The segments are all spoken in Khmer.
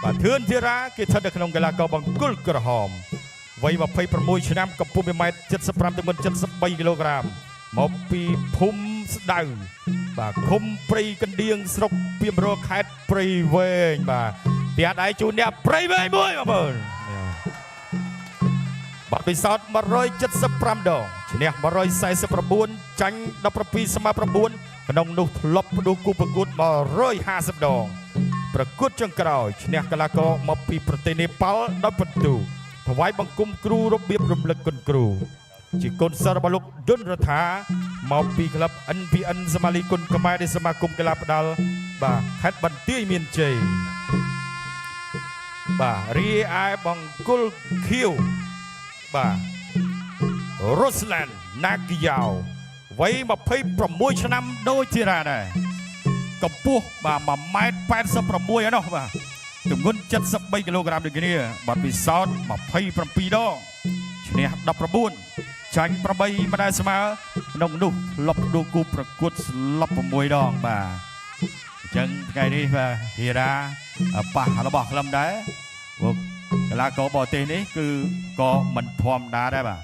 បាទធឿនធីរ៉ាគេស្ថិតនៅក្នុងកីឡាករបង្គោលក្រហមវ័យ26ឆ្នាំកម្ពស់1ម៉ែត្រ75ទម្ងន់73គីឡូក្រាមមកពីភូមិស្ដៅបាទឃុំព្រៃកណ្ដៀងស្រុកពីមរខេត្តព្រៃវែងបាទផ្ទះដៃជូនអ្នកព្រៃវែងមួយបងប្អូនបាទពិសោធន៍175ដងឈ្នះ149ចាញ់17ស្មើ9ក្នុងនោះធ្លាប់ផ្ដួលគូប្រកួត150ដង ប្រកួតចុងក្រោយឈ្នះកីឡាករមកពីប្រទេសនេប៉ាល់ដោយពិន្ទុថ្វាយបង្គំគ្រូរបៀបរំលឹកគុណគ្រូជាកូនសិស្សរបស់លោកឌុនរដ្ឋាមកពីក្លឹប NPN សមាលីគុណខ្មែរនៃសមាគមកីឡាផ្ដាល់បាទខេត្តបន្ទាយមានជ័យបាទរីឯបង្គោលខៀវបាទរ៉ូស្លានណាគីយ៉ាវវ័យ26ឆ្នាំដូចជារ៉ាដែរ កម្ពស់បាទ1ម៉ែត្រ86ឯណោះបាទទម្ងន់73គីឡូក្រាមដូចគ្នាបទពិសោធន៍27ដងឈ្នះ19ចាញ់8មិនដែលស្មើក្នុងនោះធ្លាប់ដួលគូប្រកួតស្លាប់6ដងបាទអញ្ចឹងថ្ងៃនេះបាទធីរ៉ាប៉ះរបស់ក្លឹមដែរព្រោះកីឡាករបរទេសនេះគឺក៏មិនធម្មតាដែរបាទ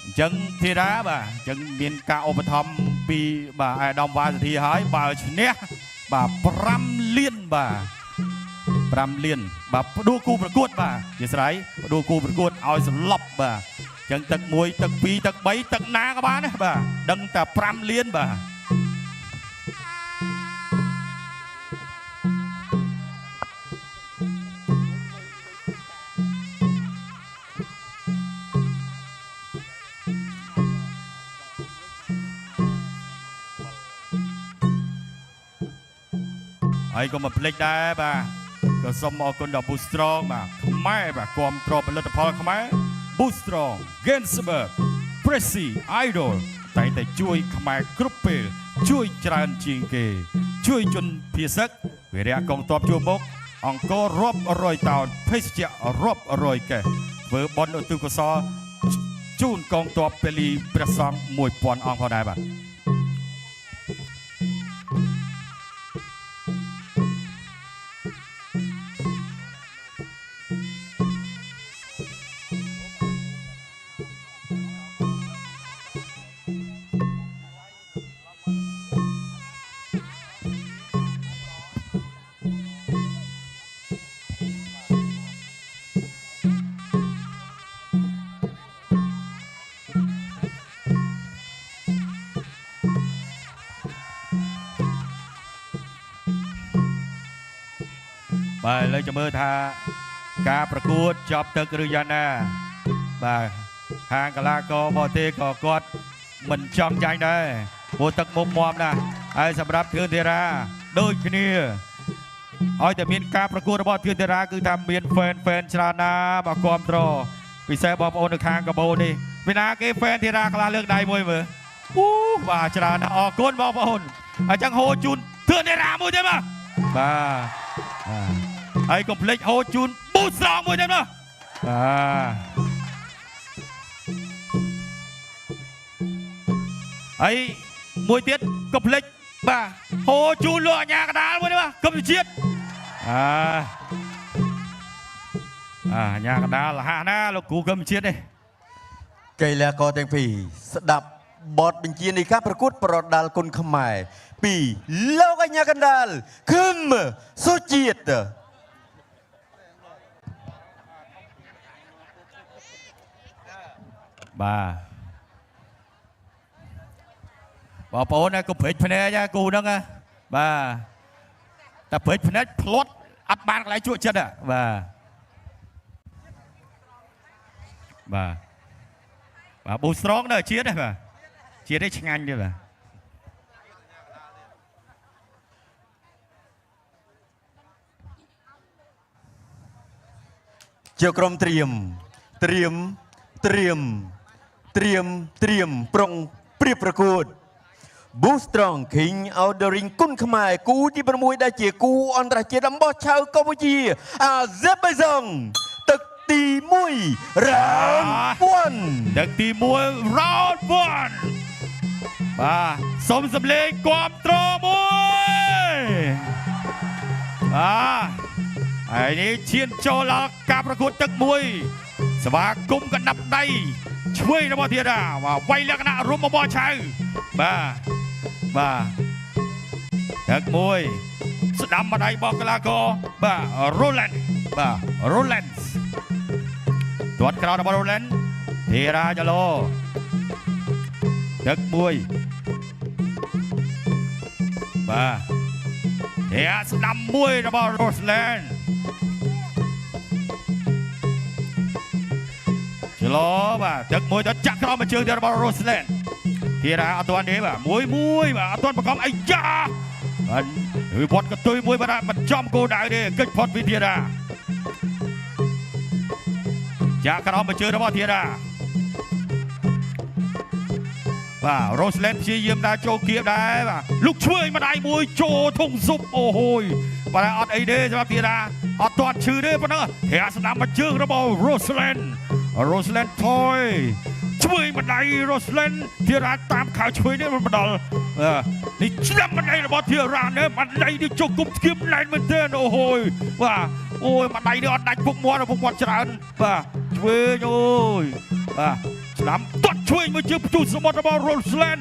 អញ្ចឹងធីរ៉ាបាទអញ្ចឹងមានការឧបត្ថម្ភពីបាទអាយដាមវ៉ាសធីហើយបើឈ្នះបាទ5លានបាទ5លានបាទផ្ដួលគូប្រកួតបាទជាស្រ័យផ្ដួលគូប្រកួតឲ្យសន្លប់បាទអញ្ចឹងទឹក1ទឹក2ទឹក3ទឹកណាក៏បានដែរបាទដឹងតែ5លានបាទហើយក៏មិនភ្លេចដែរបាទក៏សូមអរគុណដល់ Boost Strong បាទខ្មែរបាទគាំទ្រផលិតផលខ្មែរ Boost Strong Gainsberg Pressy Idol តែងតែជួយខ្មែរគ្រប់ពេលជួយច្រើនជាងគេ ជួយជនភៀសឹកវីរៈកងទ័ពជួរមុខអង្គររាប់រយតោនភេសជ្ជៈរាប់រយកេះធ្វើបុណ្យឧទ្ទិសកុសលជូនកងទ័ពពលីព្រះសង្ឃ1000អង្គផងដែរបាទបាទឥឡូវចាំមើលថាការប្រកួតចប់ទឹកឬយ៉ាងណាបាទខាងកីឡាករបរទេសក៏គាត់មិនចង់ចាញ់ដែរព្រោះទឹកមុំមាំណាស់ហើយសម្រាប់ធឿនធីរ៉ាដូចគ្នាឲ្យតែមានការប្រកួតរបស់ធឿនធីរ៉ាគឺថាមានហ្វេនច្រើនណាស់មកគាំទ្រពិសេសបងប្អូននៅខាងកាបូនេះពីណាគេ fan ធីរ៉ាខ្លះលើកដៃមួយមើលអូបាទច្រើនណាស់អរគុណបងប្អូនអញ្ចឹងហូរជូនធឿនធីរ៉ាមួយទេបាទបាទហើយកុំភ្លេចហូរជូនប៊ូស្រងមួយទៀតមកបាទហើយមួយទៀតកុំភ្លេចបាទហូរជូនលោកអាញាកដាលមួយទៀតបាទគុំជាតិអាអាញាកដាលលះណាលោកគ្រូគុំជាតិនេះ កីឡាករទាំងពីរស្ដាប់បទបញ្ជានៃការប្រកួតប្រដាល់គុនខ្មែរពីលោកអញ្ញាកណ្ដាលខឹមសុជាតិ បាទបងប្អូនណាកុំព្រិចភ្នែកណាគូហ្នឹងណាបាទតែព្រិចភ្នែកផ្លត់អត់បានកន្លែងជក់ចិត្តបាទបាទបាទប៊ូស្រងនៅជាតិទេបាទជាតិទេឆ្ងាញ់ទេបាទ ជាក្រុមត្រៀមត្រៀមត្រៀមត្រៀមត្រៀមប្រុងព្រៀបប្រកួត Boost Strong King Ordering គុនខ្មែរគូទី6ដែលជាគូអន្តរជាតិអំបោះឆៅកម្ពុជាអាហ្សេបៃហ្សង់ទឹកទី1 Round 1 ទឹកទី1 round 1បាទសូមសម្លេងគាំទ្រមួយ បាទហើយនេះឈានចូលដល់ការប្រកួតទឹកមួយស្វាគមន៍កណ្ដាប់ដៃឆ្វេងរបស់ធីរ៉ាបាទវាយលក្ខណៈរុំបបឆៅបាទបាទទឹកមួយស្ដាំម្ដាយរបស់កីឡាករបាទ Roland បាទ Roland ទាត់ក្រោយរបស់ Roland ធីរ៉ាចឡូទឹកមួយបាទធាស្ដាំមួយរបស់ Roland ចឡូបាទទឹកមួយទៅចាក់ក្រោមមួយជើងទៀតរបស់ Roland ធីរ៉ាអត់ទាន់ទេបាទមួយមួយបាទអត់ទាន់បង្ខំអាយ៉ាបាទវិវត្តកតុយមួយបាទមិនចំគោលដៅទេកិច្ចផុតពីធីរ៉ាចាក់ក្រោមមួយជើងរបស់ធីរ៉ាបាទ Roseland ព្យាយាមដើរចូលគៀបដែរបាទលុកឆ្វេងម្ដាយមួយចូលធុងស៊ុបអូហូយបាទអត់អីទេសម្រាប់ធីរ៉ាអត់ទាន់ឈឺទេប៉ុណ្ណឹងធាស្ដាំមួយជើងរបស់ Roseland Roseland ថយឆ្វេងម្ដាយ Roseland ធីរ៉ាតាមខៅឆ្វេងនេះមិនដល់នេះឆ្នាំម្ដាយរបស់ធីរ៉ានេះម្ដាយនេះជុកគុំធៀបណែនមែនទែនអូហូយបាទអូយម្ដាយនេះអត់ដាច់ពុកមាត់ពុកមាត់ច្រើនបាទឆ្វេងអូយបាទស្ដាំទាត់ឆ្វេងមួយជើងផ្ទុះសមុទ្ររបស់ Roseland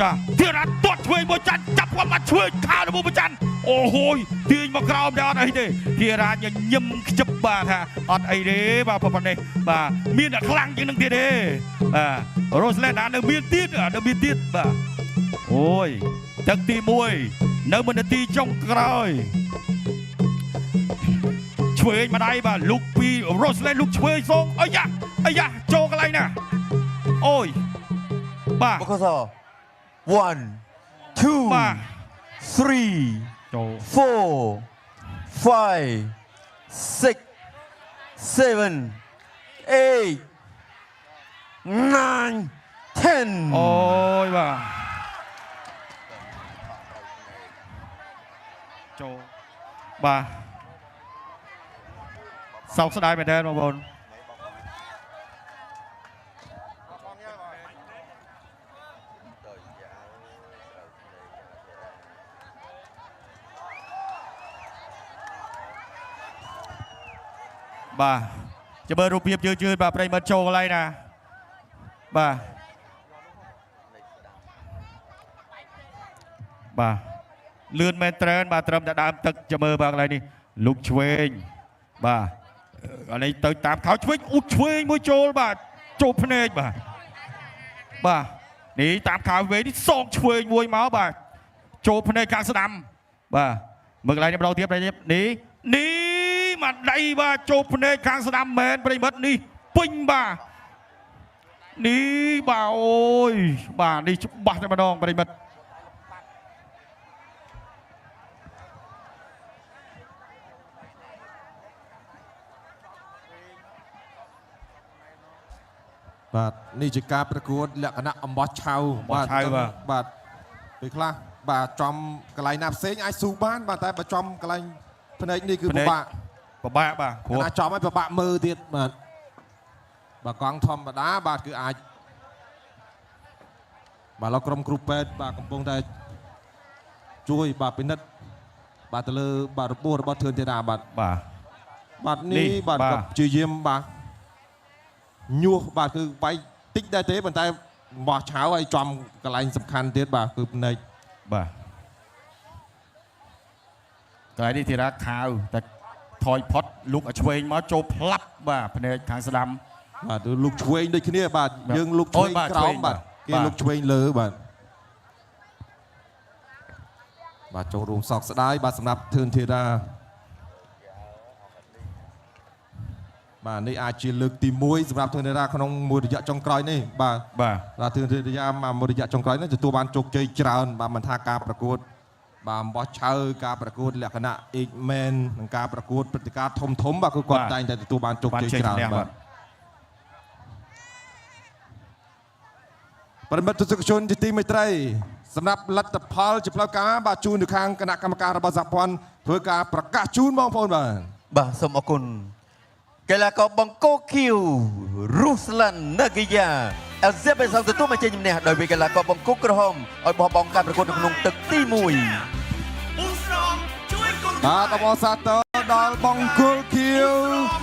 ចាធីរ៉ាទាត់ឆ្វេងមួយចាន់ចាប់គាត់មកឆ្វេងខារបស់ប្រច័នអូហូយទាញមកក្រោមដែរអត់អីទេធីរ៉ាញញឹមខ្ជិបបាទថាអត់អីទេបាទប៉ុណ្ណេះបាទមានតែខ្លាំងជាងនឹងទៀតទេបាទ Roseland នៅមានទៀតនៅមានទៀតបាទអូយទឹកទី1នៅមួយនាទីចុងក្រោយឆ្វេងម្ដាយបាទលុកពី Roseland លុកឆ្វេងសងអាយ៉ាអាយ៉ាចូលកន្លែងណាអូយបាទ បកស1 2 បាទ 3 ចូល 4 5 6 7 8 9 10 អូយបាទចូលបាទសោកស្ដាយមែនទែនបងប្អូនបាទចាំមើលរូបភាពយឺតៗបាទប្រិយមិត្តចូលកន្លែងណាបាទបាទលឿនមែនត្រែនបាទត្រឹមតែដើមទឹកចាំមើលបាទកន្លែងនេះលុកឆ្វេងបាទអានេះទៅតាមខោឆ្វេងអ៊ូឆ្វេងមួយចូលបាទចូលភ្នែកបាទបាទនេះតាមខោវេងនេះសងឆ្វេងមួយមកបាទចូលភ្នែកខាងស្ដាំបាទមើលកន្លែងនេះម្ដងទៀតប្រិយមិត្តនេះនេះមកដៃបាទចូលភ្នែកខាងស្ដាំមែនប្រិយមិត្តនេះពេញបាទនេះបាទអូយបាទនេះច្បាស់តែម្ដងប្រិយមិត្ត បាទនេះជាការប្រកួតលក្ខណៈអំបោះឆៅ អំបោះឆៅបាទ បាទពេលខ្លះបាទចំកន្លែងណាផ្សេងអាចស៊ូបានបាទតែបើចំកន្លែងភ្នែកនេះគឺពិបាក ពិបាកបាទព្រោះ ណាចំឲ្យពិបាកមើលទៀតបាទបាទកង់ធម្មតាបាទគឺអាចបាទលោកក្រុមគ្រូពេទ្យបាទកំពុងតែជួយបាទពិនិត្យបាទទៅលើបាទរបួសរបស់ធឿនធីរ៉ាបាទ បាទ បាទ នេះ នេះបាទ បាទ ក៏ព្យាយាមបាទញោះបាទគឺវាយតិចដែរទេប៉ុន្តែបោះឆៅឲ្យចំកន្លែងសំខាន់ទៀតបាទគឺភ្នែក បាទកន្លែងនេះធីរ៉ាខាវតែថយផុតលុកឲ្យឆ្វេងមកចូលផ្លាប់បាទភ្នែកខាងស្ដាំ បាទគឺលុកឆ្វេងដូចគ្នាបាទ បាទ យើងលុកឆ្វេង អូយបាទ ក្រោម ឆ្វេង បាទគេ បាទ លុកឆ្វេងលើបាទបាទចូលរួមសោកស្ដាយបាទសម្រាប់ធឿនធីរ៉ាបាទនេះអាចជាលើកទី1សម្រាប់ធឿនធីរ៉ាក្នុងមួយរយៈចុងក្រោយនេះបាទ បាទ បាទធឿនធីរ៉ាមកមួយរយៈចុងក្រោយនេះទទួលបានជោគជ័យច្រើនបាទមិនថាការប្រកួតបាទអំបោះឆៅការប្រកួតលក្ខណៈ X-Men និងការប្រកួតព្រឹត្តិការណ៍ធំធំៗបាទគឺគាត់តែងតែទទួលបានជោគ បាន ជ័យច្រើន ជ័យឈ្នះ បាទប្រិមិត្តទស្សនិកជនជាទីមេត្រីសម្រាប់លទ្ធផលជាផ្លូវការបាទជូនទៅខាងគណៈកម្មការរបស់សហព័ន្ធធ្វើការប្រកាសជូនបងប្អូនបាទ បាទសូមអរគុណកីឡាករបង្គោលខៀវរុស្លានណាហ្គីយ៉ាអេលសេបេសងទទួលមកជ័យជំនះដោយវាយកីឡាករបង្គោលក្រហមឲ្យបោះបង់ការប្រកួតនៅក្នុងទឹកទី1 ប៊ូស្រងជួយគុណ បាទអបអរសាទរដល់បង្គោលខៀវ។